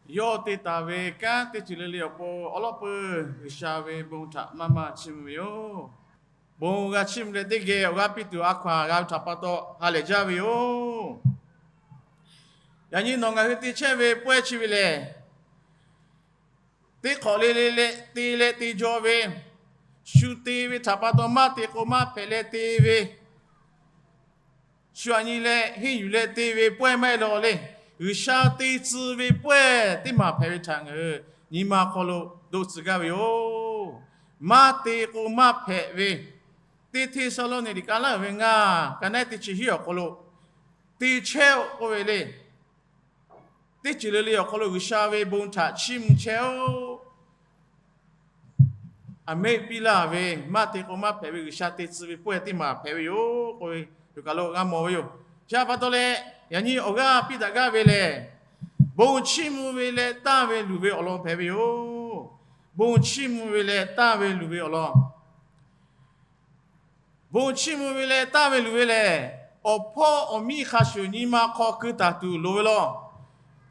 Yawˇ te taˍ ve kanˉ teˇ ceuˬ le le awˬ pon awˉ lawˉ peuˬ G'uiˬsha ve bon htaꞈ maˇ maˇ chiˇ mvuh ve yoˬ. Bon g'a chiˇ mvuh leh teˇ geh awˬ g'aˇ piˇ tuˬ a hkaw anˬ g'a ve htaꞈ pa taw ha lehˬ jaˇ ve yoˬ. Yaꞈ nyi nawˬ ngaˬ hui te chehˇ ve pawehˇ chi ve lehˬ, teˇ hk'awꞈ le le leh te leh te jaw ve, shu te ve htaꞈ pa taw maˇ te k'o maˇ hpehꞈ leh te ve, shu aꞈ nyi leh henˇ yuˬ leh te ve pawehˇ maˇ heˆ law le. G'uiˬsha te tcuh ve pawehˇ teˇ maˬ hpehꞈ ve htaꞈ ngaˬ hui nyi ma hk'aw lo doˆ tcuh gaˇ ve yoˬ. Maˇ te k'o maˇ hpehꞈ ve, Teˇ Hteˇsaˍlawˇniˆ liꞈ ka naˉ uiˍ ve ngaˇ, ka naˉ teˇ chi hiˉ awˬ hk'aw lo te chehˇ-oˆ k'oˆ ve le. Teˇ ceuˬ le le awˬ hk'aw lo G'uiˬsha ve bon htaꞈ chiˇ mvuh chehˇ-oˆ. Aˍmeˆ piˇ laˇ ve maˇ te k'o maˇ hpehꞈ ve G'uiˬsha te tcuh ve pawehˇ teˇ maˬ hpehꞈ ve yoˬ k'oˆ ve yoˬ kaꞈ lo g'a mawˬ ve yoˬ. Chi pa taw leh, yaꞈ nyi awˬ g'aˇ piˇ daꞈ gaˇ ve lehˬ, bon chiˇ mvuh ve leh tanˇ ve luˬ ve awˬ lawn hpehꞈ ve yoˬ. Bon chiˇ mvuh ve leh tanˇ ve luˬ ve awˬ lawn. Bon chiˇ mvuh ve leh tanˇ ve luˬ ve lehˬ, awˬ hpawˇ awˬ miˇ hk'a shuˍ nyi ma hk'aw keu taˍ tuˬ loˍ ve law.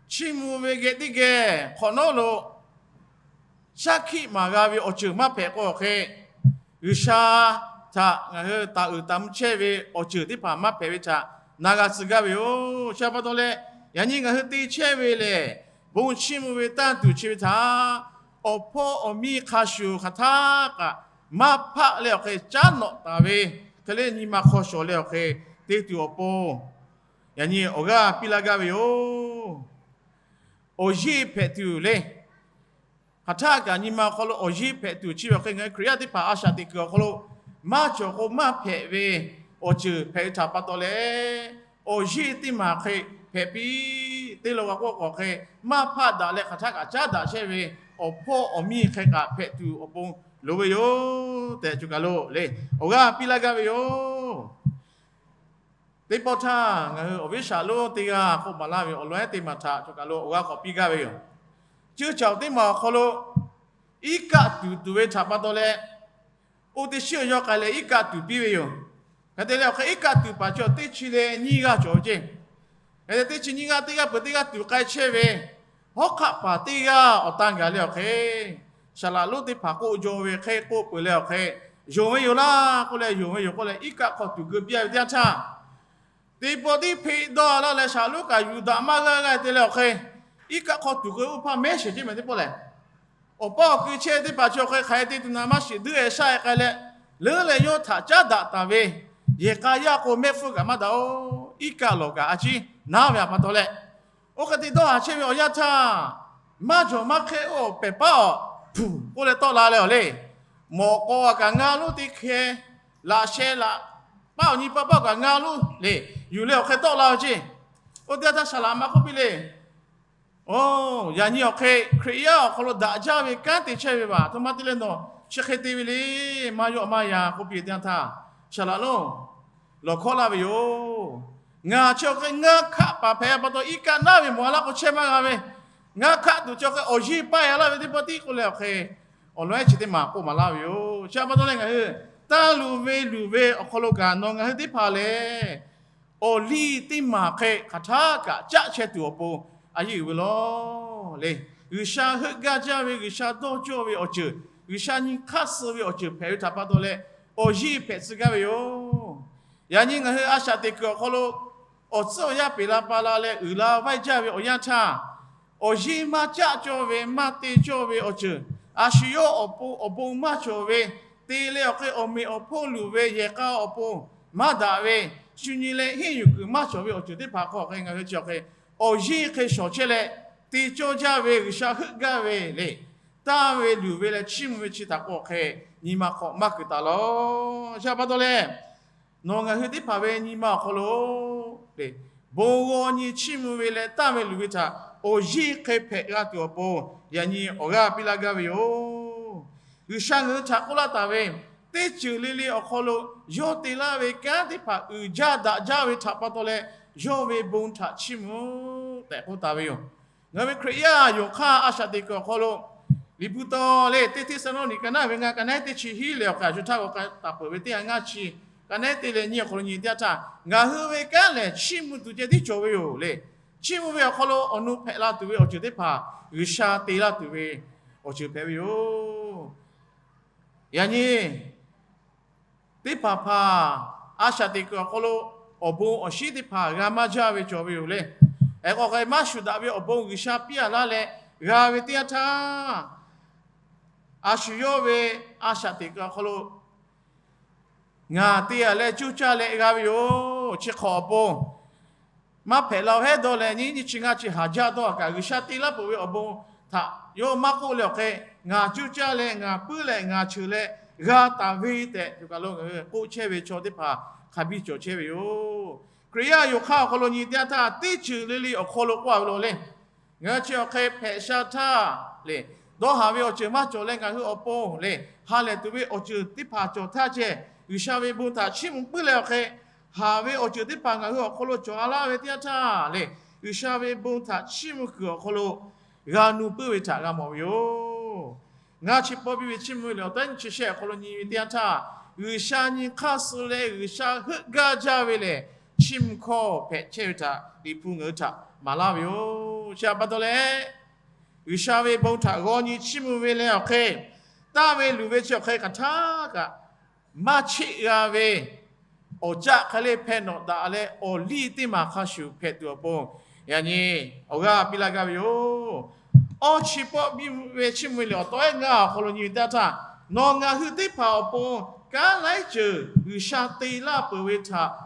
Chiˇ mvuh ve geh teˇ geh hk'awꞈ nawˉ lo shaˉ hkiˆ maˍ g'a ve awˬ ceuˬ maˇ hpehꞈ k'o awˬ hk'e, G'uiˬsha htaꞈ ngaˬ hui taˍ uiˍ taˍ mvuh chehˇ ve awˬ ceuˬ teˇ hpaˍ maˇ hpehꞈ ve htaꞈ na g'a tcuh gaˇ ve yoˬ. Chi pa taw leh, yaꞈ nyi ngaˬ hui te chehˇ ve lehˬ, bon chiˇ mvuh ve tanˇ tuˬ chi ve htaꞈ awˬ hpawˇ awˬ miˇ hk'a shuˍ hk'aˬ htaˇ kaꞈ maˇ hpaˆ leh awˬ hk'e caˉ nawꞈ taˍ ve hk'e le nyi ma hk'aw shawˍ leh awˬ hk'e te tuˬ awˬ pon, yaꞈ nyi awˬ g'aˇ piˇ laˇ gaˇ ve yoˬ. Awˬ yeˇ hpehꞈ tuˬ le. Hk'aˬ htaˇ kaꞈ nyi ma awˬ hk'aw lo awˬ yeˇ hpehꞈ tuˬ chi ve awˬ hk'e ngaˬ hui Hkriꞈ yaˇ teˇ hpaˍ a shaꞈ teꞈ kuiˬ awˬ hk'aw lo maˇ cawˬ k'o maˇ hpehꞈ ve awˬ ceuˬ hpehꞈ ve htaꞈ pa taw leh, awˬ yeˇ teˇ maˬ hk'e hpehꞈ piˇ te la g'a k'oˆ k'awꞈ hk'e, maˇ hpaˆ daꞈ leh hk'aˬ htaˇ kaꞈ caˉ daꞈ chehˇ ve awˬ hpawˇ awˬ miˇ hk'e kaꞈ hpehꞈ tuˬ awˬ pon loˍ ve yoˬ tehꞈ, co kaˬ lo le awˬ g'aˇ piˇ laˇ gaˇ ve yoˬ. Teˇ pawˆ htaˇ ngaˬ hui awˬ viˉ shaˍ lonˉ teˇ g'aˇ k'oˆ maˍ laˇ ve awˬ lawn ehˉ teˇ maˬ htaꞈ co kaˬ lo awˬ g'aˇ k'awꞈ piˇ gaˇ ve yoˬ. Ceuˇ caˬ teˇ maˬ awˬ hk'aw lo iˉ kaˆ tuˬ tuˬ ve htaꞈ pa taw leh, oˇ teˇ shiˉ awˬ yawˇ k'ai leh iˉ kaˆ tuˬ piˇ ve yoˬ. Hk'e te leh awˬ hk'e iˉ kaˆ tuˬ paˍ chi teˇ chi leh nyiˇ g'aˇ cawˬ ve ceˇ. Hk'e te teˇ chi nyiˇ g'aˇ teˇ g'aˇ peuˬ teˇ g'aˇ tuˬ k'ai chehˇ ve, hawˉ hk'aˆ paˍ teˇ g'aˇ awˬ tan gaˬ leh awˬ hk'e, saˍ laꞈ lonˉ teˇ hpaˍ k'oˆ jaw ve hk'e k'oˆ peuˬ leh awˬ hk'e, yonˍ ve yoˬ laˇ k'oˆ leh yonˍ ve yoˬ k'oˆ leh iˉ kaˆ hk'aw tuˬ keu piˇ a ve teˇ yanˇ htaˇ, teˇ pawˆ tiˉ hpeꞈ dawˇ laˇ leh saˍ laꞈ lonˉ kaꞈ yuˬ daꞈ maˇ g'aˇ g'aˇ te leh awˬ hk'e, iˉ kaˆ hk'aw tuˬ keu oˇ hpaˇ mehˉ sheˍ ceˇ mehˍ teˇ pawˆ lehˬ, awˬ paˇ awˬ kui chehˇ teˇ hpaˍ chi awˬ hk'e hk'aˬ hk'e te tuˬ na maˇ shiˍ duiˉ-e shaˆ-e k'ai leh, leuˉ leh yawˇ htaꞈ caˉ daꞈ taˍ ve yehˬ k'a yaˇ k'o mehˆ hpfuhˇ kaꞈ maˇ daꞈ-oˬ, iˉ kaˆ lawˬ kaꞈ a ciˉ naˉ ve htaꞈ pa taw leh, oˇ hk'e te dawˇ haˍ chehˇ ve awˬ yanˇ htaˇ, maˇ jawˬ maˇ hk'ehˇ oˇ pehˬ paˉ awˬ hpuˍ k'oˆ leh tawˆ la leh awˬ le, mawꞈ k'aw kaꞈ ngaˇ lonˉ teˇ hkeh, laꞈ sheh laꞈ paˉ awˬ nyi paˇ paˆ kaꞈ ngaˇ lonˉ le yuˬ leh awˬ hk'e tawˆ la ve ceˇ. Oˇ teˇ yanˇ htaˇ saˍ laꞈ ma k'oˆ piˇ le, Oˬ, yaꞈ nyi awˬ hk'e Hkriꞈ yaˇ awˬ hk'aw lo daꞈ jaˇ ve kanˉ te chehˇ ve vaˬ. Aˬ htoꞈ ma te leh nawˬ chi hk'e te ve le, maˇ yawˆ maˇ yan k'oˆ piˇ ve teˇ yanˇ htaˇ, saˍ laꞈ lonˉ lawˬ hkawˇ laˇ ve yoˬ. Ngaˬ chi awˬ hk'e ngaˇ hkaˆ paˍ hpehꞈ pa taw iˉ kaˆ naˉ ve mawˬ a laˇ k'o chehˇ maˇ g'a ve, ngaˇ hkaˆ tuˬ chi awˬ hk'e awˬ yeˇ paˇ a laˇ ve teˇ pawˆ tiˉ k'oˆ leh awˬ hk'e, awˬ lawn ehˉ chi teˇ maˬ k'oˆ maˍ laˇ ve yoˬ. Chi pa taw leh ngaˬ hui tanˇ luˬ ve luˬ ve awˬ hk'aw lo kaꞈ nawˬ ngaˬ hui teˇ hpaˍ lehˬ, awˬ liˇ teˇ maˬ hk'e hk'aˬ htaˇ kaꞈ caˆ chehˇ tuˬ awˬ pon a yeˇ uiˍ ve law le. G'uiˬsha heuˆ gaˇ jaˇ ve, G'uiˬsha dawˇ cawˇ ve awˬ ceuˬ, G'uiˬsha nyi hk'aˇ suh ve awˬ ceuˬ hpehꞈ ve htaꞈ pa taw leh, awˬ yeˇ hpehꞈ tcuh gaˇ ve yoˬ. Yaꞈ nyi ngaˬ hui a shaꞈ teꞈ kuiˬ awˬ hk'aw lo awˬ tcuhˉ awˬ yanˇ peꞈ la pa la leh uiˍ la vaiˇ jaˇ ve awˬ yanˇ htaˇ, awˬ yeˇ maˇ caˆ cawˇ ve maˇ te cawˇ ve awˬ ceuˬ, a shu yawˇ awˬ pon awˬ bon maˇ cawˬ ve, te leh awˬ hk'e awˬ meꞈ awˬ hponˇ luˬ ve yehˬ k'a awˬ pon maˇ daꞈ ve, shu nyi leh henˇ yuˬ kuiˬ maˇ cawˬ ve awˬ ceuˬ teˇ hpaˍ hk'aw hk'e ngaˬ hui chi awˬ hk'e awˬ yeˇ hk'e shawˍ chehˇ leh te cawˇ jaˇ ve G'uiˬsha heuˆ gaˇ ve le, tanˇ ve luˬ ve leh chiˇ mvuh ve chi htaꞈ k'o hk'e nyi ma hk'awꞈ maˇ kuiˬ taˍ law. Chi pa taw leh, nawˬ ngaˬ hui teˇ hpaˍ ve nyi ma awˬ hk'aw lo bon g'aw nyi chiˇ mvuh ve leh tanˇ ve luˬ ve htaꞈ awˬ yeˇ hk'e hpehꞈ g'a tuˬ awˬ pon, yaꞈ nyi awˬ g'aˇ piˇ laˇ gaˇ ve yoˬ. G'uiˬsha ngaˬ hui htaꞈ k'oˆ laˇ taˍ ve, teˇ ceuˬ le le awˬ hk'aw lo yawˇ te laˇ ve kanˉ teˇ hpaˍ uiˍ jaˇ daꞈ jaˇ ve htaꞈ pa taw leh, yawˇ ve bon htaꞈ chiˇ mvuh tehꞈ k'oˆ taˍ ve yoˬ. Ngaˬ hui ve Hkriꞈ yaˇ yonˍ hk'aˇ a shaꞈ teꞈ kuiˬ awˬ hk'aw lo, Liꞈ hpu taw leh teˇ Hteˇsaˍlawˇniˆ ka naˉ ve ngaˇ ka naˉ teˇ chi hiˉ lehˬ awˬ hk'e a shu htaˇ k'awꞈ k'ai taˍ peuˬ ve teˇ ha ngaˇ chi, ka naˉ teˇ leh nyi awˬ hk'aw lo nyi teˇ yanˇ htaˇ, ngaˬ hui ve kanˉ lehˬ chiˇ mvuh tuˬ ceh tiˉ cawˬ ve yoˬ le. Chiˇ mvuh ve awˬ hk'aw lo awˬ nu hpehꞈ la tuˬ ve awˬ ceuˬ teˇ hpaˍ G'uiˬsha te laˇ tuˬ ve awˬ ceuˬ hpehꞈ ve yoˬ. Yaꞈ nyi teˇ hpaˍ hpaˍ a shaꞈ teꞈ kuiˬ awˬ hk'aw lo awˬ bon awˬ shinˉ teˇ hpaˍ g'a maˇ jaˇ ve cawˬ ve yoˬ le. Hk'e k'o hk'e maˇ shuˍ daꞈ ve awˬ bon G'uiˬsha piˇ a laˇ leh g'a ve teˇ yanˇ htaˇ, a shu yawˇ ve a shaꞈ teꞈ kuiˬ awˬ hk'aw lo ngaˬ te a leh cuˇ caˇ leh g'a ve yoˬ. Chi hk'awꞈ awˬ pon maˇ hpehꞈ la-o hehˉ dawˇ leh nyi nyi chi ngaˇ chi haˍ jaˇ dawˇ a kaꞈ, G'uiˬsha te laˇ peuˬ ve awˬ bon htaꞈ yawˇ maˇ k'oˆ leh awˬ hk'e, ngaˬ cuˇ caˇ leh ngaˬ puiˉ leh ngaˬ cheuˬ leh g'a taˍ ve tehꞈ choˬ kaˬ lo ngaˬ hui k'oˆ chehˇ ve chaw teˇ hpaˍ hk'a biˇ cawˬ chehˇ ve yoˬ. Hkriꞈ yaˇ yonˍ hk'aˇ awˬ hk'aw lo nyi teˇ yanˇ htaˇ teˇ ceuˬ le le awˬ hk'aw lo k'oˆ a ve law le. Ngaˬ hui chi awˬ hk'e hpehꞈ sha htaˇ le, dawˇ haˍ ve awˬ ceuˬ maˇ cawˬ leh ngaˬ hui awˬ pon le, ha lehˬ tuˬ ve awˬ ceuˬ teˇ hpaˍ cawˬ htaˇ ceh, G'uiˬsha ve bon htaꞈ chiˇ mvuh puiˉ leh awˬ hk'e, haˍ ve awˬ ceuˬ teˇ hpaˍ ngaˬ hui awˬ hk'aw lo cawˬ a laˇ ve teˇ yanˇ htaˇ le, G'uiˬsha ve bon htaꞈ chiˇ mvuh kuiˬ awˬ hk'aw lo g'a nu puiˉ ve htaꞈ g'a mawˬ ve yoˬ. Ngaˬ chi pawˆ biˇ ve chiˇ mvuh ve liꞈ awˬ taˉ nyi chi shehˆ awˬ hk'aw lo nyi ve teˇ yanˇ htaˇ, G'uiˬsha nyi hk'aˇ suh leh G'uiˬsha heuˆ gaˇ jaˇ ve lehˬ, chiˇ mvuh hkawˇ hpehꞈ chehˇ ve htaꞈ Liꞈ hpu ngaˬ hui htaꞈ maˍ laˇ ve yoˬ. Chi htaꞈ pa taw leh, G'uiˬsha ve bon htaꞈ g'aw nyi chiˇ mvuh ve leh awˬ hk'e, taˇ ve luˬ ve chi awˬ hk'e hk'aˬ htaˇ kaꞈ maˇ cheˆ g'a ve awˬ caˆ hk'e le hpehꞈ nawꞈ daꞈ leh awˬ liˇ teˇ maˬ hk'a shuˍ hpehꞈ tuˬ awˬ pon, yaꞈ nyi awˬ g'aˇ piˇ laˇ gaˇ ve yoˬ. Awˇ chi pawˆ biˇ ve chiˇ mvuh ve liꞈ awˬ taˉ ehˉ ngaˇ awˬ hk'aw lo nyi ve teˇ yanˇ htaˇ, nawˬ ngaˬ hui teˇ hpaˍ awˬ pon kanˉ laiˉ ceuˬ G'uiˬsha te laˇ peuˬ ve htaꞈ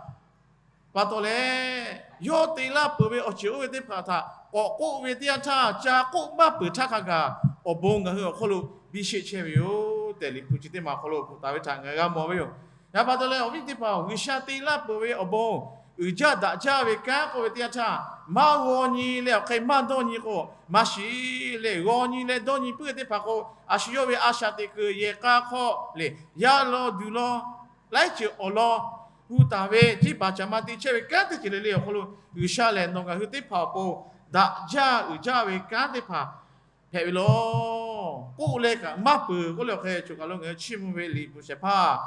pa taw leh, yawˇ te laˇ peuˬ ve awˬ ceuˬ oˇ ve teˇ hpaˍ htaꞈ k'awꞈ k'oˆ ve teˇ yanˇ htaˇ, ca k'oˆ maˇ peuˬ htaˇ hk'a gaˬ awˬ bon ngaˬ hui awˬ hk'oˆ lo biˇ sheˆ chehˇ ve yoˬ tehꞈ, Liꞈ hpu chi teˇ maˬ awˬ hk'aw lo bvuhꞈ taˍ ve htaꞈ ngaˬ g'a mawˬ ve yoˬ. Yaꞈ pa taw leh awˬ viˉ teˇ hpaˍ-oˬ, G'uiˬsha te laˇ peuˬ ve awˬ bon uiˍ jaˇ daꞈ jaˇ ve kanˉ k'oˆ ve teˇ yanˇ htaˇ, maˇ g'aw nyi leh awˬ hk'e maˇ dawˇ nyi k'o, maˇ shiˍ leh g'aw nyi leh dawˇ nyi puiˉ ve teˇ hpaˍ k'o, a shu yawˇ ve a shaꞈ teꞈ kuiˬ yehˬ k'a hk'aw le, yaˇ law duˬ law, laiˉ ceuˬ awˬ lawn hu taˍ ve ceˇ paˍ caˍ ma te chehˇ ve kanˉ teˇ ceuˬ le le awˬ hk'aw lo, G'uiˬsha lehˬ nawˬ ngaˬ hui teˇ hpaˍ awˬ pon daꞈ jaˇ uiˍ jaˇ ve kanˉ teˇ hpaˍ hpehꞈ ve laˬ. K'oˆ leh kaꞈ maˇ peuˬ k'oˆ leh awˬ hk'e choˬ kaˬ lo ngaˬ hui chiˇ mvuh ve Liꞈ hpu shehˍ hpaˇ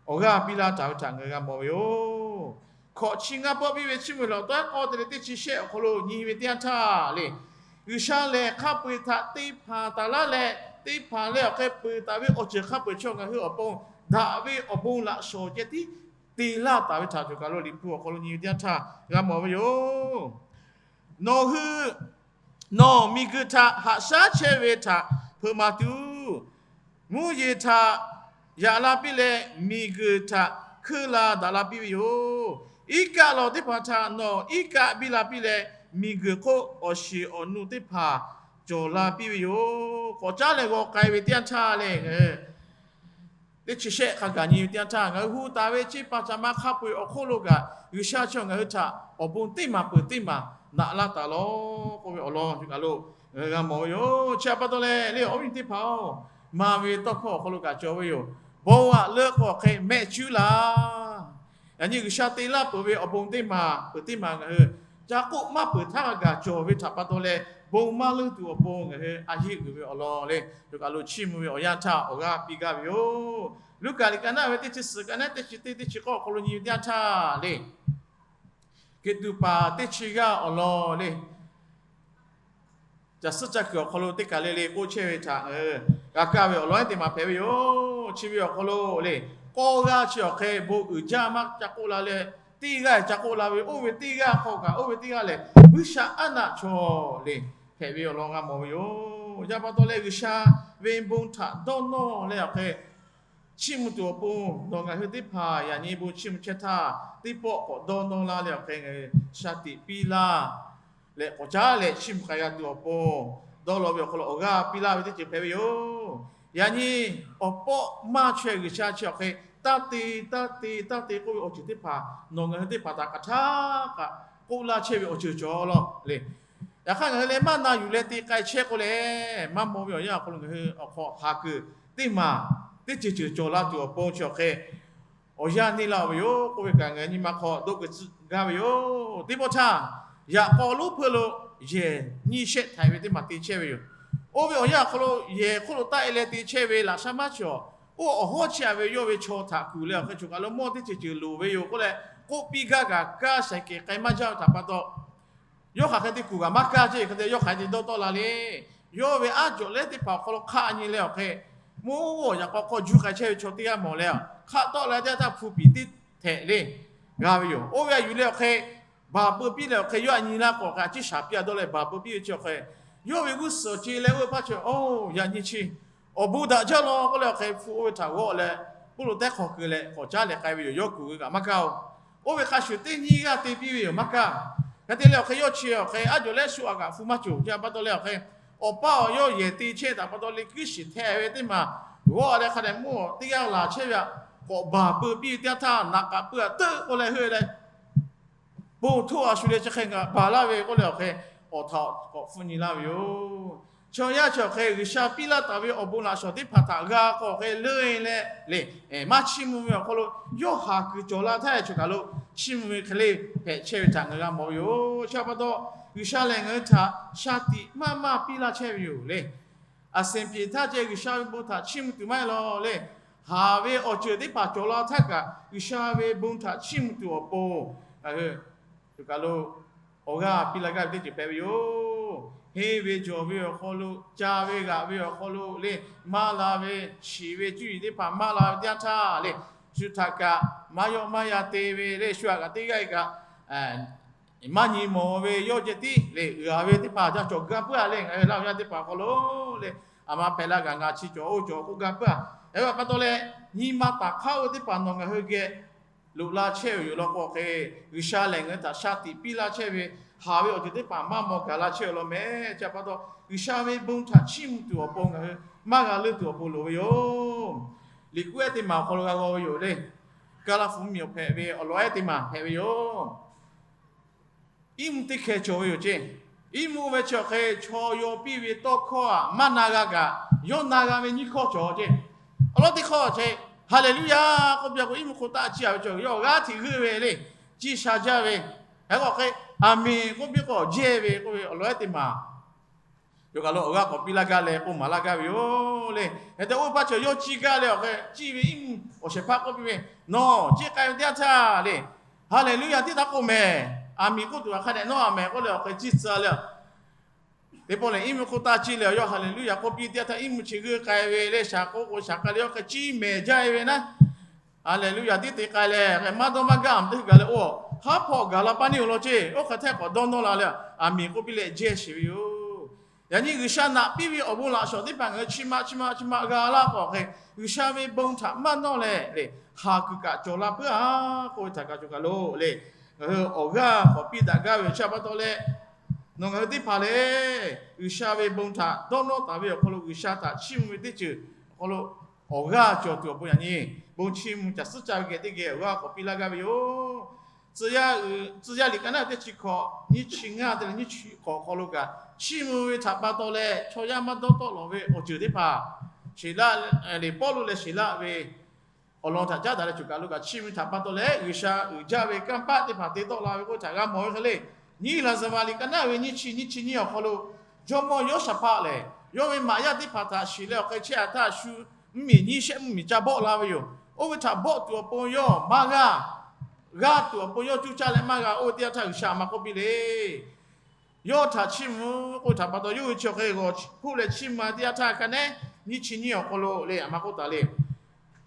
awˬ g'aˇ piˇ laˇ taˍ ve htaꞈ ngaˬ hui g'a mawˬ ve yoˬ. Hkawꞈ chi ngaˇ pawˆ biˇ ve chiˇ mvuh ve liꞈ awˬ taˉ ehˉ k'awˇ te leh teˇ chi shehˆ awˬ hk'aw lo nyi ve teˇ yanˇ htaˇ le, G'uiˬsha lehˬ hk'a peu-eˬ htaꞈ te hpanˍ taˍ laˇ leh, te hpanˍ leh awˬ hk'e peuˬ taˍ ve awˬ ceuˬ hk'a peu-eˬ chaw ngaˬ hui awˬ pon daꞈ ve awˬ bon laꞈ shawˍ ceh tiˉ te laˇ taˍ ve htaꞈ choˬ kaˬ lo Liꞈ hpu awˬ hk'aw lo nyi ve teˇ yanˇ htaˇ g'a mawˬ ve yoˬ. Nawˬ hui nawˬ miˬguiˬ htaꞈ haꞈ shaˉ chehˇ ve htaꞈ hpeuꞈ maˍ tuˬ, mvuhˇ yeˬ htaꞈ yaꞈ la piˇ leh miˬguiˬ htaꞈ hkeuˇ la daꞈ la piˇ ve yoˬ. Iˉ kaˆ lawˬ teˇ hpaˍ htaꞈ nawˬ iˉ kaˆ biˇ la piˇ leh, miˬguiˬ hk'oˆ awˬ shiˍ awˬ nu teˇ hpaˍ cawˬ la piˇ ve yoˬ. K'awꞈ caˉ leh g'aw k'ai ve teˇ yanˇ htaˇ lehˬ, ngaˬ hui teˇ chi shehˆ hk'a gaˬ nyi ve teˇ yanˇ htaˇ, ngaˬ hui hu taˍ ve ceˇ paˍ caˍ ma hk'a peu-eˬ awˬ hk'oˆ lo kaꞈ, G'uiˬsha chi ngaˬ hui htaꞈ awˬ bon teˇ maˬ peuˬ teˇ maˬ naꞈ laˇ taˍ lawˬ k'oˆ ve awˬ lawn choˬ kaˬ lo ngaˬ hui g'a mawˬ ve yoˬ. Chi htaꞈ pa taw leh le, awˬ viˉ teˇ hpaˍ-oˬ, maˇ ve tawˇ hkawˇ awˬ hk'aw lo kaꞈ cawˬ ve yoˬ. Bon aꞈ leuˆ k'o hk'e mehˆ cuˉ laˇ. Yaꞈ nyi G'uiˬsha te laˇ peuˬ ve awˬ bon teˇ maˬ peuˬ teˇ maˬ ngaˬ hui ca k'oˆ maˇ peuˬ htaˇ g'a gaˬ cawˬ ve htaꞈ pa taw leh, bon maˇ leuˆ tuˬ awˬ pon ngaˬ hui a yeˇ uiˍ ve awˬ lawn le, choˬ kaˬ lo chiˇ mvuh ve awˬ yanˇ htaˇ awˬ g'aˇ piˇ gaˇ ve yoˬ. Luˉkaꞈ liꞈ ka naˆ ve teˇ chi suhˍ ka naˆ teˇ chi teˇ teˇ chi k'awˇ awˬ hk'aw lo nyi ve teˇ yanˇ htaˇ le, Hkeꞈ tuꞈ paˍ teˇ chi g'aˇ awˬ lawn le, caˬ suhˉ caˇ kuiˬ awˬ hk'aw lo teˇ kaˬ le le k'oˆ chehˇ ve htaꞈ ngaˬ hui g'a kaˇ ve awˬ lawn ehˉ teˇ maˬ hpehꞈ ve yoˬ. Chi ve awˬ hk'aw lo le, k'awˇ g'aˇ chi awˬ hk'e bon uiˍ jaˇ maˇ ca k'oˆ la leh, teˇ g'aˇ ca k'oˆ la ve, oˇ ve teˇ g'aˇ hk'aw kaꞈ oˇ ve teˇ g'aˇ lehˬ, Buiˇshaˆaˉnaˆ chaw le hpehꞈ ve awˬ lawn g'a mawˬ ve yoˬ. Yaꞈ pa taw leh G'uiˬsha ve bon htaꞈ dawˇ nawˇ leh awˬ hk'e chiˇ mvuh tuˬ awˬ pon nawˬ ngaˬ hui teˇ hpaˍ yaꞈ nyi bon chiˇ mvuh chehˇ htaˇ, teˇ pawˆ k'awꞈ dawˇ nawˇ laˇ leh awˬ hk'e ngaˬ hui shaˍ tiꞈ piˇ laˇ leh k'awꞈ caˉ leh chiˇ mvuh k'ai g'a tuˬ awˬ pon, dawˇ law ve awˬ hk'aw lo awˬ g'aˇ piˇ laˇ ve teˇ ceuˬ hpehꞈ ve yoˬ. Yaꞈ nyi awˬ pawˆ maˇ chaweh G'uiˬsha chi awˬ hk'e taˇ te, taˇ te, taˇ te k'oˆ ve awˬ ceuˬ teˇ hpaˍ nawˬ ngaˬ hui teˇ hpaˍ htaꞈ hk'aˬ htaˇ kaꞈ k'oˆ laˇ chehˇ ve awˬ ceuˬ cawˬ law le. Yaꞈ hk'aˇ ngaˬ hui leh maˇ na yuˬ leh te k'ai chehˇ k'o lehˬ, maˇ maw ve awˬ yanˇ awˬ hk'aw lo ngaˬ hui awˬ hk'aw haˍ kuiˬ teˇ maˬ teˇ ceuˬ ceuˬ cawˬ la tuˬ awˬ pon chi awˬ hk'e awˬ yanˇ neˇ laˇ-oˬ ve yoˬ k'oˆ ve kaꞈ ngaˬ nyi ma hk'aw doˆ keu tcuhˆ gaˇ ve yoˬ. Teˇ pawˆ htaˇ, yaꞈ k'aw lonˉ hpeuˇ lo yehˬ nyiˇ shehˆ htaiˍ ve teˇ maˬ te chehˇ ve yoˬ. Oˇ ve awˬ yanˇ awˬ hk'aw lo yehˬ hk'oˆ lo taˆ e leh te chehˇ ve laꞈ shaˉ maˇ cawˬ. Oˇ awˬ hawˉ chi a ve yawˇ ve chaw htaꞈ kuˬ leh awˬ hk'e choˬ kaˬ lo mawˇ teˇ ceuˬ ceuˬ loˍ ve yoˬ k'oˆ leh k'oˆ piˇ gaˇ kaꞈ kaˇ shaiˍ kehˬ k'ai maˇ jaˇ ve htaꞈ pa taw, Yawˇ hk'aˬ hk'e te kuˬ kaꞈ maˇ kaˇ ceˇ, hk'e te yawˇ hk'aˬ hk'e te dawˇ tawˆ la le. Yawˇ ve aˉ jawꞈ leh teˇ hpaˍ awˬ hk'aw lo hk'aˆ nyi leh awˬ hk'e, mvuhˇ awˬ yaꞈ k'aw hk'aw juˇ k'ai chehˇ ve chaw teˇ g'aˇ mawˬ leh, hk'aˆ tawˆ leh teˇ htaˇ hpu piˍ teˇ htehꞈ le g'a ve yoˬ. Oˇ ve a yuˬ leh awˬ hk'e, baˬ peu piˇ leh awˬ hk'e yawˇ a nyi laˇ k'o, hk'e a ciˉ shaˍ piˇ a dawˇ leh baˬ peu piˇ ve chi awˬ hk'e, yawˇ ve g'uˇ suhˍ awˬ ce leh oˇ ve hpaˇ chi, oˇ, yaꞈ nyi chi awˬ bon daꞈ jaˇ law k'oˆ leh awˬ hk'e, hpu oˇ ve htaꞈ g'awˆ leh, poˇ lo tehˉ hk'aw keu leh k'awꞈ caˉ leh k'ai ve yoˬ. Yawˇ kuˬ ve kaꞈ maˇ kaˇ oˬ. Oˇ ve hk'a shuˍ teˇ nyiˇ g'aˇ te piˇ ve yoˬ, maˇ kaˇ. Hk'e te leh awˬ hk'e yawˇ chi awˬ hk'e aˉ jawˬ leh shu aꞈ kaꞈ hpu maˇ cawˬ. Chi pa taw leh awˬ hk'e, awˬ paˇ awˬ yawˇ yehˬ te chehˇ taˍ pa taw le, kuiˉ shiˍ htehꞈ ve teˇ maˬ g'awˆ leh hk'a dehꞈ mvuhˇ teˇ g'aˇ laˬ chehˇ ve aꞈ, k'awꞈ baˬ peu piˇ ve teˇ yanˇ htaˇ, naꞈ k'aꞈ pui aꞈ teuˆ k'oˆ leh heuˆ leh, bon htoˆ a shu leh chi hk'e ngaˬ baˬ laˇ ve k'oˆ leh awˬ hk'e, awˬ htaꞈ k'awꞈ hpfuhˆ nyi laˇ ve yoˬ. Chaw yaˇ chi awˬ hk'e G'uiˬsha piˇ laˇ taˍ ve awˬ bon laꞈ shawˍ teˇ hpaˍ htaꞈ g'a k'awꞈ hk'e leuˆ e leh le, maˇ chiˇ mvuh ve awˬ hk'aw lo, yawˇ haˍ kuiˬ cawˬ la htaˇ e choˬ kaˬ lo chiˇ mvuh ve hk'e le hpehꞈ chehˇ ve htaꞈ ngaˬ g'a mawˬ ve yoˬ. Chi pa taw, G'uiˬsha lehˬ ngaˬ hui htaꞈ shaˍ tiꞈ maˇ maˇ piˇ laˇ chehˇ ve yoˬ le. Aˬ senˍ peˍ htaˇ ceh G'uiˬsha ve bon htaꞈ chiˇ mvuh tuˬ maˇ heˆ law le. Haˍ ve awˬ ceuˬ teˇ hpaˍ cawˬ la htaˇ kaꞈ, G'uiˬsha ve bon htaꞈ chiˇ mvuh tuˬ awˬ pon ngaˬ hui choˬ kaˬ lo awˬ g'aˇ piˇ laˇ gaˇ ve teˇ ceuˬ hpehꞈ ve yoˬ. Henˇ ve jawˬ ve awˬ hk'aw lo, ca ve g'aꞈ ve awˬ hk'aw lo le, maˇ la ve, shiˍ ve cuˇ yiˍ teˇ hpaˍ maˇ la ve teˇ yanˇ htaˇ le, shu htaꞈ kaꞈ maˇ yawˆ maˇ yan te ve le, shu htaꞈ kaꞈ teˇ g'aˇ kaꞈ maˇ nyi mawˬ ve yawˇ ceh tiˉ le, uiˍ a ve teˇ hpaˍ ca cawˬ gaˇ puiˉ a le. Ngaˬ hui laˇ ve yaˇ teˇ hpaˍ awˬ hk'aw lo le, a ma hpehꞈ la kaꞈ ngaˬ chi cawˬ oˇ cawˬ k'oˆ gaˇ puiˉ a. Eˬ, pa taw leh, nyi ma taˍ hk'aˇ oˇ ve teˇ hpaˍ nawˬ ngaˬ hui geh loꞈ la chehˇ ve yoˬ law k'o hk'e, G'uiˬsha lehˬ ngaˬ hui htaꞈ shaˍ tiꞈ piˇ laˇ chehˇ ve, haˍ ve awˬ ceuˬ teˇ hpaˍ maˇ maw gaˬ la chehˇ ve law mehˍ. Chi pa taw, G'uiˬsha ve bon htaꞈ chiˇ mvuh tuˬ awˬ pon ngaˬ hui maˇ g'a leuˆ tuˬ awˬ pon loˍ ve yoˬ. Liꞈ k'oˉ ehˉ teˇ maˬ awˬ hk'aw lo g'a g'aw ve yoˬ le. Kaˍlaˍ hpu miˬ awˬ hpehꞈ ve awˬ lawn ehˉ teˇ maˬ hpehꞈ ve yoˬ. Iˉ mvuhˇ teˇ hkeh cawˬ ve yoˬ ceˇ. Iˉ mvuhˇ ve chi awˬ hk'e chaw yaw piˇ ve tawˇ hkawˇ aꞈ maˇ na g'a kaꞈ, yawˇ na g'a ve nyiˇ hkawˇ cawˬ ceˇ. Awˬ lawn teˇ hkawˇ chi, Haˍleˍluˆyaˍ k'oˆ piˇ k'o, iˉ mvuhˇ hk'oˆ taˆ ciˇ a ve cawˬ, yawˇ awˬ g'aˇ hteꞈ g'euˆ ve le, ciˇ sha jaˇ ve. Hk'e k'o hk'e, Aˍmenˍ k'oˆ piˇ k'o, jehˇ ve k'oˆ ve awˬ lawn ehˉ teˇ maˬ yoˬ kaˬ lo awˬ g'aˇ k'awꞈ piˇ laˇ gaˇ leh k'oˆ maˍ laˇ gaˇ ve yoˬ le. Hk'e te oˇ ve hpaˇ chi yawˇ ciˇ gaˇ leh awˬ hk'e, ciˇ ve iˉ mvuhˇ awˬ shehˍ hpaˇ k'oˆ piˇ ve, Nawˬ ciˇ k'ai ve teˇ yanˇ htaˇ le, Haˍleˍluˆyaˍ tiˉ taˇ k'oˆ mehˍ. Aˍmenˍ k'oˆ tuˬ a hk'a dehꞈ nawˉ Aˍmenˍ k'oˆ leh awˬ hk'e ciˇ tcuh leh, teˇ pawˆ lehˬ iˉ mvuhˇ hk'oˆ taˆ ciˇ leh yawˇ Haˍleˍluˆyaˍ k'oˆ piˇ teˇ yanˇ htaˇ iˉ mvuhˇ chi g'euˆ k'ai ve le, shaˍ k'oˆ k'o shaˍ k'ai leh yawˇ hk'e ciˇ mehˍ jaˇ e ve naˉ, Haˍleˍluˆyaˍ tiˉ te k'ai leh, maˇ dawˇ maˇ gaˇ a teˇ hui gaˬ leh, oˇ haˉ hpawˇ gaˬ la paˇ neˇ oˬ law ceˇ. Oˇ hk'e htehˇ k'awꞈ dawˇ nawˇ la leh, Aˍmenˍ k'oˆ piˇ leh jehˇ sheˍ ve yoˬ. Yaꞈ nyi G'uiˬsha naꞈ piˇ ve awˬ bon laꞈ shawˍ teˇ hpaˍ ngaˬ hui chi ma chi ma chi ma g'a laˇ k'o hk'e, G'uiˬsha ve bon htaꞈ maˇ nawˇ leh le, haˍ kuiˬ kaꞈ cawˬ la puiˉ a k'oˆ ve htaꞈ kaꞈ choˬ kaˬ lo le, ngaˬ hui awˬ g'aˇ k'awꞈ piˇ daꞈ gaˇ ve yoˬ. Chi pa taw leh, nawˬ ngaˬ hui teˇ hpaˍ lehˬ, G'uiˬsha ve bon htaꞈ dawˇ nawˇ taˍ ve awˬ hk'aw lo G'uiˬsha htaꞈ chiˇ mvuh ve teˇ ceuˬ awˬ hk'aw lo awˬ g'aˇ cawˬ tuˬ awˬ pon yaꞈ nyi bon chiˇ mvuh caˬ suhˉ caˇ ve geh teˇ geh awˬ g'aˇ k'awꞈ piˇ laˇ gaˇ ve yoˬ. Tcuh yaˇ liꞈ ka naˉ teˇ chi hkawꞈ nyiˇ chi ngaˇ te leh nyiˇ chi hkawꞈ awˬ hk'aw lo kaꞈ, chiˇ mvuh ve htaꞈ pa taw leh chaw yaˇ maˇ dawˇ tawˆ lawˬ ve awˬ ceuˬ teˇ hpaˍ, Siˍlaˆ lehˬ, Pawˇluꞈ leh Siˍlaˆ ve awˬ lawn htaꞈ caˉ daꞈ leh choˬ kaˬ lo kaꞈ chiˇ mvuh ve htaꞈ pa taw leh G'uiˬsha uiˍ jaˇ ve kanˇ paˆ teˇ hpaˍ te tawˆ la ve k'oˆ ve htaꞈ g'a mawˬ ve hk'e le. Nyiˇ Laˍzaˍvaˍ liꞈ ka naˉ ve nyiˇ chi nyiˇ chi nyiˇ awˬ hk'aw lo, jawˇmawˇ Yawˇshaˍhpaˆ lehˬ yawˇ ve maꞈ yaˇ teˇ hpaˍ htaꞈ shiˍ leh awˬ hk'e chehˇ a htaˇ shu mvuhˇmiˬ nyiˇ shehˆ mvuhˇmiˬ ca bawˆ la ve yoˬ. Oˇ ve htaꞈ bawˆ tuˬ awˬ pon yawˇ maˇ g'a, g'a tuˬ awˬ pon yawˇ cuˇ caˇ leh maˇ g'a. Oˇ ve teˇ yanˇ htaˇ G'uiˬsha a ma k'oˆ piˇ le, yawˇ htaꞈ chiˇ mvuh k'oˆ ve htaꞈ pa taw, yawˇ hui chi awˬ hk'e g'awˬ hpuˆ leh chiˇ mvuh teˇ yanˇ htaˇ hk'a nehˉ nyiˇ chi nyiˇ awˬ hk'aw lo le a ma k'oˆ taˍ le.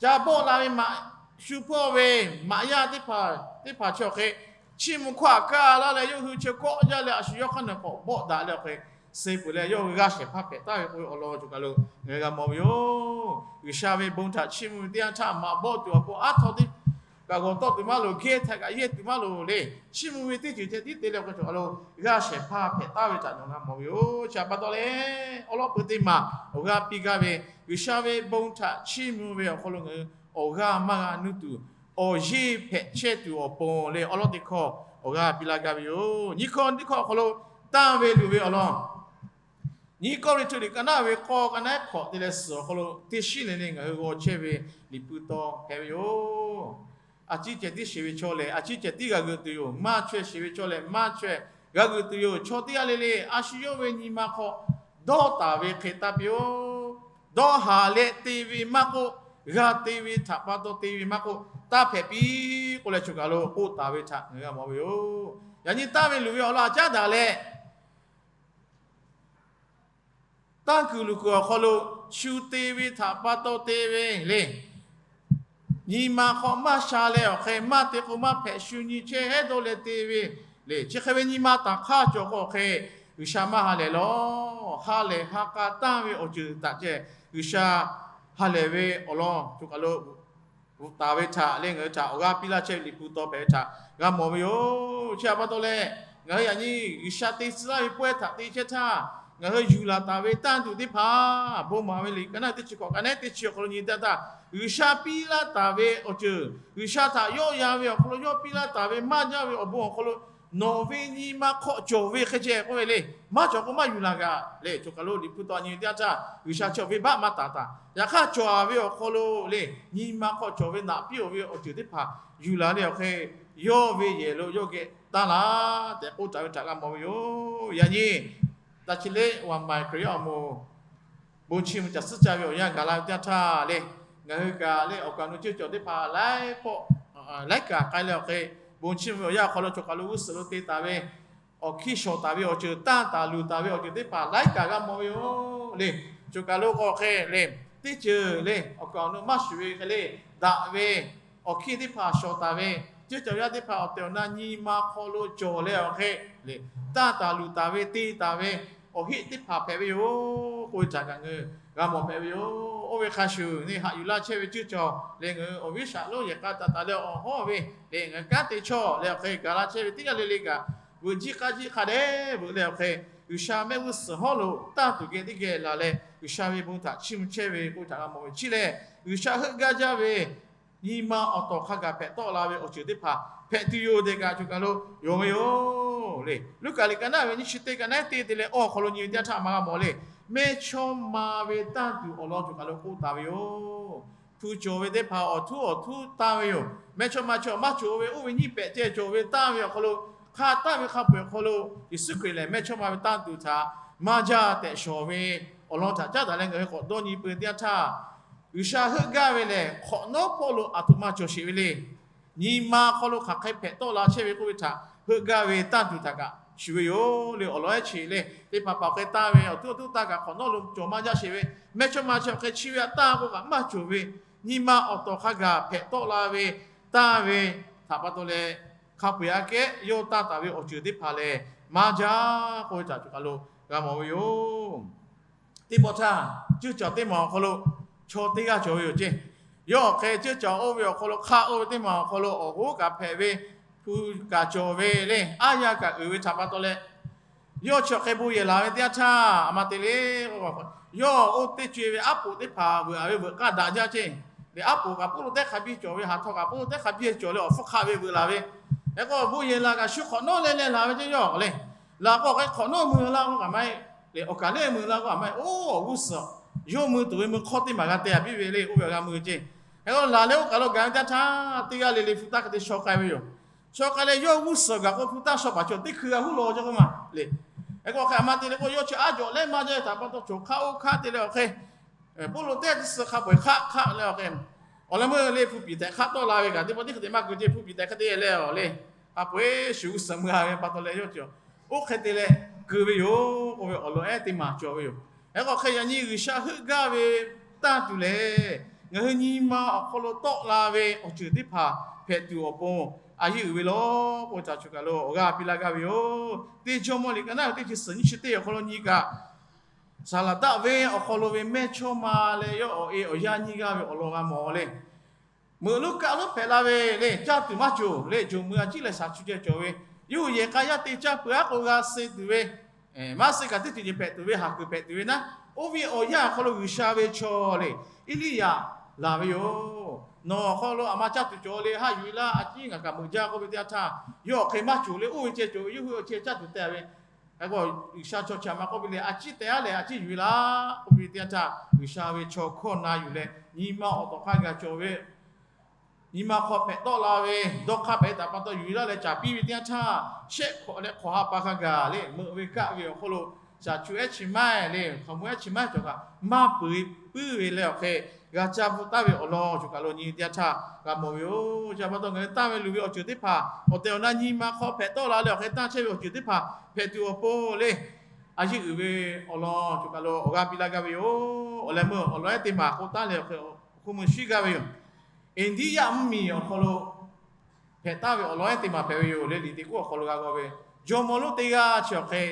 Ca bawˆ la ve maꞈ, shu hpawˇ ve maꞈ yaˇ teˇ hpaˍ, teˇ hpaˍ chi awˬ hk'e chiˇ mvuh hkawˇ aꞈ kaˇ laˇ leh yawˇ hui chi kawˆ jaˇ leh a shu yawˇ hk'aˇ nawˬ k'awꞈ bawˆ daꞈ leh awˬ hk'e suh peuˬ leh yawˇ hui g'aˇ shehˍ hpaˇ hpehꞈ taˍ ve k'oˆ ve awˬ lawn choˬ kaˬ lo ngaˬ hui g'a mawˬ ve yoˬ. G'uiˬsha ve bon htaꞈ chiˇ mvuh ve teˇ yanˇ htaˇ maꞈ bawˆ tuˬ awˬ pon aˉ htawˇ teˇ kaꞈ g'awˬ tawˆ tuˬ maˇ loˍ, geh htaꞈ kaꞈ yehˇ tuˬ maˇ loˍ le. Chiˇ mvuh ve teˇ ceuˬ ceh tiˉ te leh awˬ hk'e choˬ kaˬ lo g'aˇ shehˍ hpaˇ hpehꞈ taˍ ve htaꞈ nawˬ g'a mawˬ ve yoˬ. Chi pa taw leh awˉ lawˉ peu teˇ maˬ awˬ g'aˇ piˇ gaˇ ve, G'uiˬsha ve bon htaꞈ chiˇ mvuh ve awˬ hk'aw lo ngaˬ hui awˬ g'aˇ maˇ g'a nuˇ tuˬ, awˬ yeˇ hpehꞈ chehˇ tuˬ awˬ pon le awˉ lawˉ teˇ hkawˇ awˬ g'aˇ piˇ laˇ gaˇ ve yoˬ. Nyiˇ hkawˇ teˇ hkawˇ awˬ hk'aw lo tanˇ ve luˬ ve awˬ lawn, Nyiˇ Kawˇrenˍhtuˆ liꞈ ka naˉ ve k'awˇ ka naˉ hkawꞈ te leh suhˍ awˬ hk'aw lo teˇ shiˉ leh le ngaˬ hui g'aw chehˇ ve Liꞈ hpu taw hpehꞈ ve yoˬ. A ciˉ cehˬ tiˉ sheˍ ve chaw lehˬ, a ciˉ cehˬ tiˉ g'a g'euꞈ tuˬ yoˬ. Maˇ chaweh sheˍ ve chaw lehˬ, maˇ chaweh g'a g'euꞈ tuˬ yoˬ. Chaw teˇ g'aˇ le le a shu yawˇ ve nyi ma hk'aw dawˇ taˍ ve hk'e taˇ piˇ-oˆ. Dawˇ haˍ leh te ve maˇ k'oˆ, g'a te ve htaꞈ pa taw te ve maˇ k'oˆ, taˇ hpehꞈ piˇ k'oˆ leh choˬ kaˬ lo k'oˆ taˍ ve htaꞈ ngaˬ hui g'a mawˬ ve yoˬ. Yaꞈ nyi tanˇ ve luˬ ve awˬ lawn caˉ daꞈ leh, tanˇ kuiˬ luˬ kuiˬ awˬ hk'aw lo shu te ve htaꞈ pa taw te ve le, nyi ma hk'aw maˇ sha leh awˬ hk'e maˇ te k'o maˇ hpehꞈ, shu nyi chehˇ hehˉ dawˇ leh te ve le. Chi hk'e ve nyi ma taˍ hk'aˇ cawˬ k'o awˬ hk'e G'uiˬsha maˇ ha lehˬ lawˬ. Ha lehˬ ha k'a tanˇ ve awˬ ceuˬ htaꞈ ceh G'uiˬsha ha lehˬ ve awˬ lawn choˬ kaˬ lo bvuhꞈ taˍ ve htaꞈ leh ngaˬ hui htaꞈ awˬ g'aˇ piˇ laˇ chehˇ ve Liꞈ hpu taw hpehꞈ ve htaꞈ g'a mawˬ ve yoˬ. Chi htaꞈ pa taw leh, ngaˬ hui yaꞈ nyi G'uiˬsha te tcuh laˇ ve pawehˇ htaꞈ te chehˇ htaˇ, ngaˬ hui yuˬ laˬ taˍ ve tanˇ tuˬ teˇ hpaˍ bon maˍ ve liꞈ ka naˉ teˇ chi hkawꞈ ka naˉ teˇ chi awˬ hk'aw lo nyi teˇ htaˇ, G'uiˬsha piˇ laˇ taˍ ve awˬ ceuˬ, G'uiˬsha htaꞈ yawˆ yan ve awˬ hk'aw lo yawˇ piˇ laˇ taˍ ve maˇ jaˇ ve awˬ bon awˬ hk'aw lo nawˬ ve nyi ma hk'aw cawˬ ve hk'e ceh k'oˆ ve le. Maˇ cawˬ k'o maˇ yuˬ laˬ g'a le. Choˬ kaˬ lo Liꞈ hpu taw nyi teˇ yanˇ htaˇ G'uiˬsha chi awˬ venˇbaˆ maˇ taˍ taˍ. Yaꞈ hk'aˇ cawˬ ve awˬ hk'aw lo le, nyi ma hk'aw cawˬ ve naꞈ piˇ-oˬ ve awˬ ceuˬ teˇ hpaˍ yuˬ laˬ leh awˬ hk'e, yawˇ ve yehˬ lo yawˇ geh tanˇ laˇ tehꞈ k'oˆ taˍ ve htaꞈ g'a mawˬ ve yoˬ. Yaꞈ nyi daꞈ chi le, Waˍ maˍ Hkriꞈ yaˇ awˬ moˍ bon chiˇ mvuh caˬ suhˉ caˇ ve awˬ yanˇ gaˬ la ve teˇ yanˇ htaˇ le, ngaˬ hui kaꞈ le awˬ kaˍ awˬ nu ceuˇ cawˬ teˇ hpaˍ laiˉ pawˆ laiˉ kaꞈ k'ai leh awˬ hk'e, bon chiˇ mvuh ve awˬ yanˇ awˬ hk'aw lo choˬ kaˬ lo g'uˇ suhˍ lo te taˍ ve awˬ hkiˇ shawˍ taˍ ve awˬ ceuˬ, tanˇ taˍ luˬ taˍ ve awˬ ceuˬ teˇ hpaˍ laiˉ kaꞈ g'a mawˬ ve yoˬ le. Choˬ kaˬ lo k'o hk'e le, teˇ ceuˬ le awˬ kaˍ awˬ nu maˇ shuˍ ve hk'e le, daꞈ ve awˬ hkiˇ teˇ hpaˍ shawˍ taˍ ve, ceuˇ cawˬ yaˇ teˇ hpaˍ awˬ tehˬ awˬ na nyi ma hk'aw lo cawˬ leh awˬ hk'e le, tanˇ taˍ luˬ taˍ ve te taˍ ve awˬ heˆ teˇ hpaˍ hpehꞈ ve yoˬ k'oˆ ve htaꞈ kaꞈ ngaˬ hui g'a mawˬ hpehꞈ ve yoˬ. Oˇ ve hk'a shuˍ neˇ haꞈ yuˬ laˇ chehˇ ve ceuˇ cawˬ leh ngaˬ hui awˬ viˉ shaꞈ lonˉ yehˬ k'a taˍ taˍ leh awˬ hawˉ ve le ngaˬ hui kanˉ te chawˇ leh awˬ hk'e gaˬ la chehˇ ve teˇ g'aˇ le le kaꞈ, veuꞈ jiˇ k'aˇ jiˇ hk'a dehꞈ veuꞈ leh awˬ hk'e, G'uiˬsha mehˆ g'uˇ suhˍ hawˉ lo tanˇ tuˬ geh teˇ geh laˬ leh G'uiˬsha ve bon htaꞈ chiˇ mvuh chehˇ ve k'oˆ ve htaꞈ g'a mawˬ ve. Chi lehˬ, G'uiˬsha heuˆ gaˇ jaˇ ve nyi ma awˬ tawˍ hk'a gaˬ hpehꞈ tawˆ la ve awˬ ceuˬ teˇ hpaˍ hpehꞈ tuˬ yoˬ tehꞈ kaꞈ choˬ kaˬ lo yonˍ ve yoˬ le. Luˉkaꞈ liꞈ ka naˉ ve nyiˇ chi teˇ ka naˉ teˇ te leh awˬ hk'aw lo nyi ve teˇ yanˇ htaˇ maˇ g'a mawˬ le. Mehˇchawˇma ve tanˇ tuˬ awˬ lawn choˬ kaˬ lo k'oˆ taˍ ve yoˬ. Hpu cawˬ ve teˇ hpaˍ awˬ htuˉ awˬ htuˉ tanˇ ve yoˬ. Mehˇchawˇma chi awˬ maˇ cawˬ ve oˇ ve nyiˇ pehꞈ ceh cawˬ ve tanˇ ve awˬ hk'aw lo, hk'a tanˇ ve hk'a peu-eˬ awˬ hk'aw lo Yeˍsuˆ Hkriꞈ lehˬ mehˇchawˇma ve tanˇ tuˬ htaꞈ maˇ jaˇ tehꞈ shawˍ ve awˬ lawn htaꞈ caˉ daꞈ leh ngaˬ hui k'awꞈ dawˇ nyi peu teˇ yanˇ htaˇ, G'uiˬsha heuˆ gaˇ ve lehˬ hk'awꞈ nawˉ hpawˇ lo aˬ htoꞈ ma cawˬ sheˍ ve le. Nyi ma hk'aw lo hk'aˬ hk'e hpehꞈ tawˆ la chehˇ ve k'oˆ ve htaꞈ heuˆ gaˇ ve tanˇ tuˬ htaꞈ kaꞈ shuˍ ve yoˬ le. Awˬ lawn ehˉ chi le, teˇ hpaˍ hpaˍ awˬ hk'e tanˇ ve awˬ htuˉ awˬ htuˉ tanˇ kaꞈ hk'awꞈ nawˉ lo cawˬ maˇ jaˇ sheˍ ve, mehˇchawˇma chi awˬ hk'e chi ve htaꞈ tanˇ k'o kaꞈ maˇ cawˬ ve, nyi ma awˬ tawˍ hk'a gaˬ hpehꞈ tawˆ la ve tanˇ ve htaꞈ pa taw leh, hk'a peu-eˬ aꞈ kehˉ yawˇ tanˇ taˍ ve awˬ ceuˬ teˇ hpaˍ lehˬ maˇ jaˇ k'oˆ ve htaꞈ choˬ kaˬ lo g'a mawˬ ve yoˬ. Teˇ pawˆ htaˇ, ceuˇ cawˬ teˇ maˬ awˬ hk'aw lo chaw teˇ g'aˇ cawˬ ve yoˬ ceˇ. Yawˇ awˬ hk'e ceuˇ cawˬ oˇ ve awˬ hk'aw lo hk'aˆ oˇ ve teˇ maˬ awˬ hk'aw lo awˬ hoˉ kaꞈ hpehꞈ ve, hpu kaꞈ cawˬ ve le, aˉ yaˇ kaꞈ uiˍ ve htaꞈ pa taw leh, yawˇ chi awˬ hk'e bon yehˬ laˬ ve teˇ yanˇ htaˇ, aˬ ma te le, yawˇ oˇ teˇ co-e ve aˉ poꞈ teˇ hpaˍ veuꞈ-a ve veuꞈ k'aˇ daꞈ jaˇ ceˇ. Leh aˉ poꞈ kaꞈ poˆ lo tehˉ hk'a biˇ cawˬ ve, haˍ htaw kaꞈ poˆ lo tehˉ hk'a biˇ cawˬ leh awˬ hpfuhˇ hk'aˆ ve veuꞈ laˬ ve. Hk'e k'o bon yehˬ laˬ kaꞈ shu hk'awꞈ nawˉ leh leh laˬ ve ceˇ yawˇ le. Laˬ k'o hk'e hk'awꞈ nawˉ mui laˇ k'oˆ kaꞈ maˇ heˆ. Leh awˬ kaˬ lehˉ mui laˇ k'oˆ kaꞈ maˇ heˆ. Oˇ awˬ g'uˇ suhˍ yawˇ mui tuˬ ve mui hk'awˇ teˇ maˬ g'a te-a piˇ ve le, oˇ ve awˬ g'a mui ceˇ. Hk'e k'o laˬ leh oˇ kaˬ lo gaˬ ve teˇ yanˇ htaˇ, teˇ g'aˇ le le hpu taˇ hk'e te shaw k'ai ve yoˬ. Chaw k'ai leh yawˇ g'uˇ suhˍ gaˬ k'o hpu taˇ shaw paˍ chaw teˇ hkui g'a huˉ law jaˇ k'oˆ ma le. Hk'e k'o hk'e aˬ ma te leh k'o yawˇ chi aˉ jawꞈ lehˉ maˇ jaˇ ve htaꞈ pa taw, chaw hk'aˆ oˇ hk'aˆ te leh awˬ hk'e, poˆ lo tehˉ teˇ suh hk'a peu-eˬ hk'aˆ hk'aˆ leh awˬ hk'e, awˬ leh meuˇ le hpu piˍ tehꞈ hk'aˆ tawˆ la ve kaꞈ teˇ pawˆ teˇ hk'e te maˇ keu ceˇ, hpu piˍ tehꞈ hk'e te leh awˬ le, hk'a peu-eˬ shu g'uˇ suhˍ mui-a ve pa taw leh yawˇ chi oˇ hk'e te leh keu ve yoˬ k'oˆ ve awˬ lawn ehˉ teˇ maˬ cawˬ ve yoˬ. Hk'e k'o hk'e yaꞈ nyi G'uiˬsha heuˆ gaˇ ve tanˇ tuˬ lehˬ, ngaˬ hui nyi ma awˬ hk'aw lo tawˆ la ve awˬ ceuˬ teˇ hpaˍ hpehꞈ tuˬ awˬ pon a yeˇ uiˍ ve law k'oˆ ve htaꞈ choˬ kaˬ lo awˬ g'aˇ piˇ laˇ gaˇ ve yoˬ. Teˇ Jawˇmawˇ liꞈ ka naˉ ve teˇ chi suhˍ nyiˇ chi teˇ awˬ hk'aw lo nyi kaꞈ, Saˍlaˍdaˆ venˇ awˬ hk'aw lo ve mehˇchawˇma leh yawˇ awˬ e awˬ yanˇ nyiˇ g'aˇ ve awˬ lawn g'a mawˬ le. Meuꞈ lonˉ kaˆ lonˉ hpehꞈ la ve le, caˇ tuˬ maˇ cawˬ le, jawˬ mui a ciˉ leh shaˍ chu ceh cawˬ ve, yawˇ hui yehˬ k'a yaˇ te caˇ peuˬ-aˉ k'o g'a suh tuˬ ve, maˇ suh kaꞈ teˇ ceuˬ ceuˬ hpehꞈ tuˬ ve, haˍ kuiˬ hpehꞈ tuˬ ve naˉ, oˇ ve awˬ yanˇ awˬ hk'aw lo G'uiˬsha ve chaw le, Eˇliˇyaꞈ laˬ ve yoˬ. Nawˬ awˬ hk'aw lo aˬ ma caˇ tuˬ cawˬ le, haˆ yuˬ-e laˇ, a ciˉ ngaˬ kaꞈ meuꞈ jaˇ k'oˆ ve teˇ yanˇ htaˇ, yawˇ awˬ hk'e maˇ cawˬ le, oˇ ve ceh cawˬ ve, yawˇ hui awˬ ceh caˇ tuˬ teh ve. Hk'e k'o G'uiˬsha chaw chi aˬ ma k'oˆ ve le, a ciˉ teh-a leh a ciˉ yuˬ-e laˇ k'oˆ ve teˇ yanˇ htaˇ, G'uiˬsha ve chaw hkawˇ na yuˬ leh nyi ma awˬ tawˍ hk'a gaˬ cawˬ ve, nyi ma hk'aw hpehꞈ tawˆ la ve dawˇ hk'aˇ hpehꞈ ve htaꞈ pa taw yuˬ-e laˇ leh caˍ piˇ ve teˇ yanˇ htaˇ, shehˆ hkawꞈ leh hk'awꞈ ha pa hk'a gaˬ le, meuꞈ ve kaˆ ve awˬ hk'aw lo shaˍ chu ehˉ chi maˇ-e le, hkaoˍmonˇ ehˉ chi maˇ cawˬ kaꞈ maˇ peu-eˬ puiˉ ve leh awˬ hk'e g'a caˇ bvuhꞈ taˍ ve awˬ lawn choˬ kaˬ lo nyi teˇ yanˇ htaˇ g'a mawˬ ve yoˬ. Chi pa taw ngaˬ hui tanˇ ve luˬ ve awˬ ceuˬ teˇ hpaˍ awˬ tehˬ awˬ na nyi ma hk'aw hpehꞈ tawˆ la leh awˬ hk'e tanˇ chehˇ ve awˬ ceuˬ teˇ hpaˍ hpehꞈ tuˬ awˬ pon le, a yeˇ uiˍ ve awˬ lawn choˬ kaˬ lo awˬ g'aˇ piˇ laˇ gaˇ ve yoˬ. Awˬ leh meuˇ awˬ lawn ehˉ teˇ maˬ k'oˆ taˉ leh awˬ hk'e awˬ hk'oˆ mui shiˉ gaˇ ve yoˬ. India mvuhˇmiˬ awˬ hk'aw lo hpehꞈ taˍ ve awˬ lawn ehˉ teˇ maˬ hpehꞈ ve yoˬ le. Liꞈ teˇ k'oˆ awˬ hk'aw lo g'a g'aw ve, jawˇmawˇ lonˉ teˇ g'aˇ chi awˬ hk'e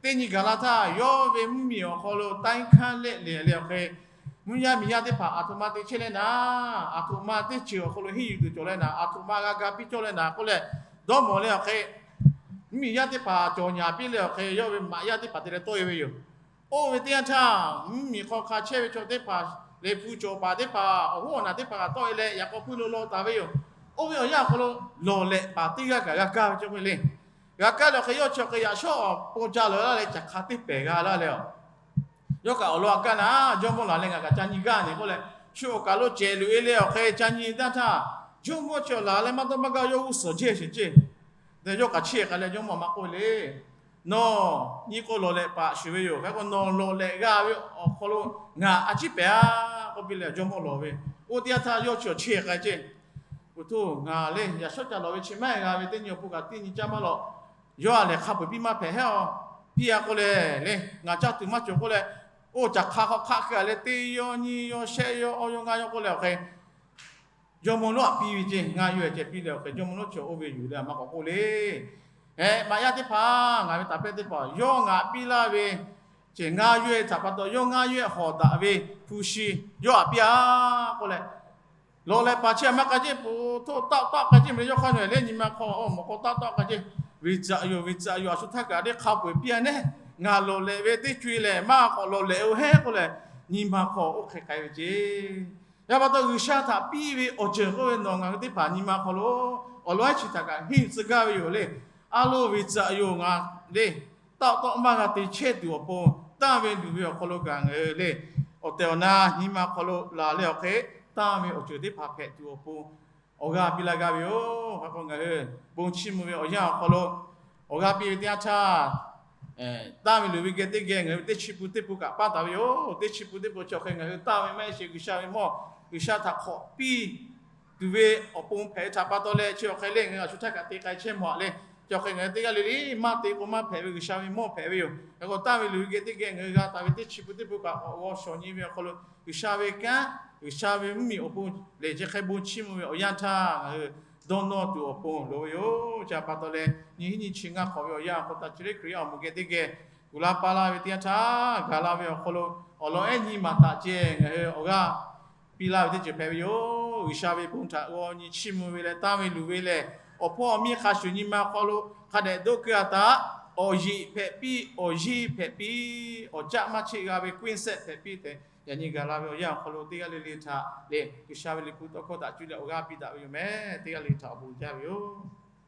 teˇ nyi gaˬ la htaˇ, yawˇ ve mvuhˇmiˬ awˬ hk'aw lo tanˇ hkanˇ lehˆ lehˬ leh awˬ hk'e mvuhˇ yaˇ miˬ yaˇ teˇ hpaˍ aˬ htoꞈ ma te chehˇ leh naˍ, aˬ htoꞈ ma teˇ ceuˬ awˬ hk'aw lo henˇ yuˬ tuˬ cawˬ leh naˍ, aˬ htoꞈ ma g'a ga piˇ cawˇ leh naˍ k'oˆ leh, dawˇ mawˬ leh awˬ hk'e mvuhˇmiˬ yaˇ teˇ hpaˍ cawˬ nyaˍ piˇ leh awˬ hk'e yawˇ ve maꞈ yaˇ teˇ hpaˍ te leh tawˆ e ve yoˬ. Oˇ ve teˇ yanˇ htaˇ, mvuhˇmiˬ hk'aw hk'a chehˇ ve chaw teˇ hpaˍ leh hpu cawˬ paˍ teˇ hpaˍ awˬ hoˉ awˬ naˬ teˇ hpaˍ kaꞈ tawˆ e leh yaꞈ k'aw puiˇ lo law taˍ ve yoˬ. Oˇ ve awˬ yanˇ awˬ hk'aw lo lawˬ lehꞈ paˍ teˇ g'aˇ kaꞈ g'a kaˇ ve cawˇ ve le. G'a kaˇ leh awˬ hk'e yawˇ chi awˬ hk'e yaꞈ shawˉ awˬ pon ca lawˬ laˇ leh caˬ hk'a teˇ pehˍ g'a laˇ leh, yawˇ kaꞈ awˬ lawn a kaˇ naˍ, jawˇmawˇ laˬ leh ngaˬ kaꞈ ca nyi gaˇ nehˬ k'oˆ leh, shu awˬ kaˬ lo cehˬ loꞈ e leh awˬ hk'e ca nyi taˇ htaˇ, jawˇmawˇ chi awˬ laˬ leh maˇ dawˇ maˇ gaˇ yawˇ g'uˇ suhˍ jehˇ sheˍ ceˇ. Yawˇ kaꞈ chehˇ k'ai leh jawˇmawˇ maˇ k'oˆ le, Nawˬ nyi k'o lawˬ lehꞈ paˍ shuˍ ve yoˬ. Hk'e k'o nawˬ lawˬ lehꞈ g'a ve awˬ hk'aw lo ngaˬ a ciˉ pehˍ a k'oˆ piˇ leh jawˇmawˇ lawˬ ve. Oˇ teˇ yanˇ htaˇ yawˇ chi awˬ chehˇ k'ai ceˇ. Oˬ htoˇ, ngaˬ lehˬ yaꞈ shawˉ ca lawˬ ve chi maˇ heˆ g'a ve, teˇ nyi awˬ pon kaꞈ teˇ nyi caˇ maˇ lawꞈ. Yawˇ a lehˬ hk'a peu-eˬ piˇ maˇ hpehꞈ heˆ a, piˇ a k'oˆ leh le, ngaˬ caˇ tuˬ maˇ cawˬ k'oˆ leh, oˇ caˬ hk'a hk'aw hk'aˆ keu a leh teˇ yawˇ nyiˇ yawˇ shehˆ yawˇ awˇ yawˇ ngaˇ yawˇ k'oˆ leh awˬ hk'e jawˇmawˇ lonˉ aꞈ piˇ ve ceˇ. Ngaˇ yawˇ ceh piˇ leh awˬ hk'e jawˇmawˇ lonˉ chi oˇ ve yuˬ leh a maˇ k'awꞈ k'oˆ le, Eˬ, maꞈ yaˇ teˇ hpaˍ, ngaˬ ve taˍ pehˇ teˇ hpaˍ, yawˇ ngaˬ piˇ laˇ ve ceˇ, ngaˇ yawˇ htaꞈ pa taw yawˇ ngaˇ yawˇ hawˍ daꞈ ve hpu shi yawˇ aꞈ piˇ a k'oˆ leh, lawˬ lehꞈ paˍ chi a maˇ k'ai ceˇ, po htoˇ taˆ taˆ k'ai ceˇ meh leh yawˇ hk'aˇ nawˬ lehˬ nyi ma hk'aw mawꞈ k'aw taˆ taˆ k'ai ceˇ. Viˬ tcaꞈ yoˬ, viˬ tcaꞈ yoˬ, a shu htaˇ kaꞈ teˇ hk'a peu-eˬ piˇ a nehˉ, ngaˬ lawˬ lehꞈ ve teˇ co e lehˬ maˇ k'awꞈ lawˬ lehꞈ-oˬ heˉ k'oˆ leh, nyi ma hk'aw oˇ hk'e k'ai ve ceˇ. Yaꞈ pa taw G'uiˬsha htaꞈ piˇ ve awˬ ceuˬ k'oˆ ve nawˬ ngaˬ hui teˇ hpaˍ nyi ma hk'aw lo awˬ lawn ehˉ chi htaꞈ kaꞈ henˇ yuˬ tcuh gaˇ ve yoˬ le. A lo viˬ tcaꞈ yoˬ, ngaˬ le taˆ taˆ maˇ g'a te chehˇ tuˬ awˬ pon, tanˇ ve luˬ ve awˬ hk'aw lo kaꞈ ngaˬ hui le awˬ tehˬ awˬ na nyi ma hk'aw lo laˬ leh awˬ hk'e tanˇ ve awˬ ceuˬ teˇ hpaˍ hpehꞈ tuˬ awˬ pon awˬ g'aˇ piˇ laˇ gaˇ ve yoˬ. Hk'e k'o ngaˬ hui bon chiˇ mvuh ve awˬ yanˇ awˬ hk'aw lo awˬ g'aˇ piˇ ve teˇ yanˇ htaˇ, tanˇ ve luˬ ve geh teˇ geh ngaˬ hui ve teˇ chi pun teˇ pun kaꞈ paˇ taˍ ve yoˬ. Teˇ chi pun teˇ pun chi awˬ hk'e ngaˬ hui tanˇ ve maˇ heˆ sheˍ, G'uiˬsha ve mawˇ, G'uiˬsha htaꞈ hk'awꞈ piˇ tuˬ ve awˬ pon hpehꞈ ve htaꞈ pa taw leh chi awˬ hk'e le ngaˬ hui a shu htaˇ kaꞈ te k'ai chehˇ mawˬ a le. Chi awˬ hk'e ngaˬ hui teˇ g'aˇ le le maˇ te k'o maˇ hpehꞈ ve G'uiˬsha ve mawˇ hpehꞈ ve yoˬ. Hk'e k'o tanˇ ve luˬ ve geh teˇ geh ngaˬ hui g'a taˍ ve teˇ chi pun teˇ pun kaꞈ k'awꞈ g'aw shawˍ nyi ve awˬ hk'aw lo G'uiˬsha ve kanˉ, G'uiˬsha ve mvuhˇmiˬ awˬ pon lehˬ chi hk'e bon chiˇ mvuh ve awˬ yanˇ htaˇ ngaˬ hui dawˇ nawˇ tuˬ awˬ pon loˍ ve yoˬ. Chi pa taw leh nyiˇ hinˉ nyiˇ chi ngaˇ hk'awꞈ ve awˬ yanˇ awˬ hk'aw lo taˇ chi le Hkriꞈ yaˇ awˬ moˍ geh teˇ geh kuˬ la pa laˇ ve teˇ yanˇ htaˇ gaˬ la ve awˬ hk'aw lo awˬ lawn ehˉ nyi ma htaꞈ ceh ngaˬ hui awˬ g'aˇ piˇ laˇ ve teˇ ceuˬ hpehꞈ ve yoˬ. G'uiˬsha ve bon htaꞈ g'aw nyi chiˇ mvuh ve leh tanˇ ve luˬ ve lehˬ, awˬ hpawˇ awˬ miˇ hk'a shuˍ nyi ma hk'aw lo hk'a dehꞈ doˆ keu a taꞈ, awˬ yeꞈ hpehꞈ piˇ awˬ yeˇ hpehꞈ piˇ, awˬ caˆ maˇ cheˆ g'a ve ကွင်းဆက် hpehꞈ piˇ tehꞈ, yaꞈ nyi gaˬ la ve awˬ yanˇ awˬ hk'aw lo teˇ g'aˇ le le htaꞈ lehˬ G'uiˬsha ve liꞈ hpu tawˇ hkawˇ htaꞈ cuˇ leh awˬ g'aˇ piˇ daꞈ ve yoˬ meh. Teˇ g'aˇ le le htaꞈ awˬ bon jaˇ ve yoˬ.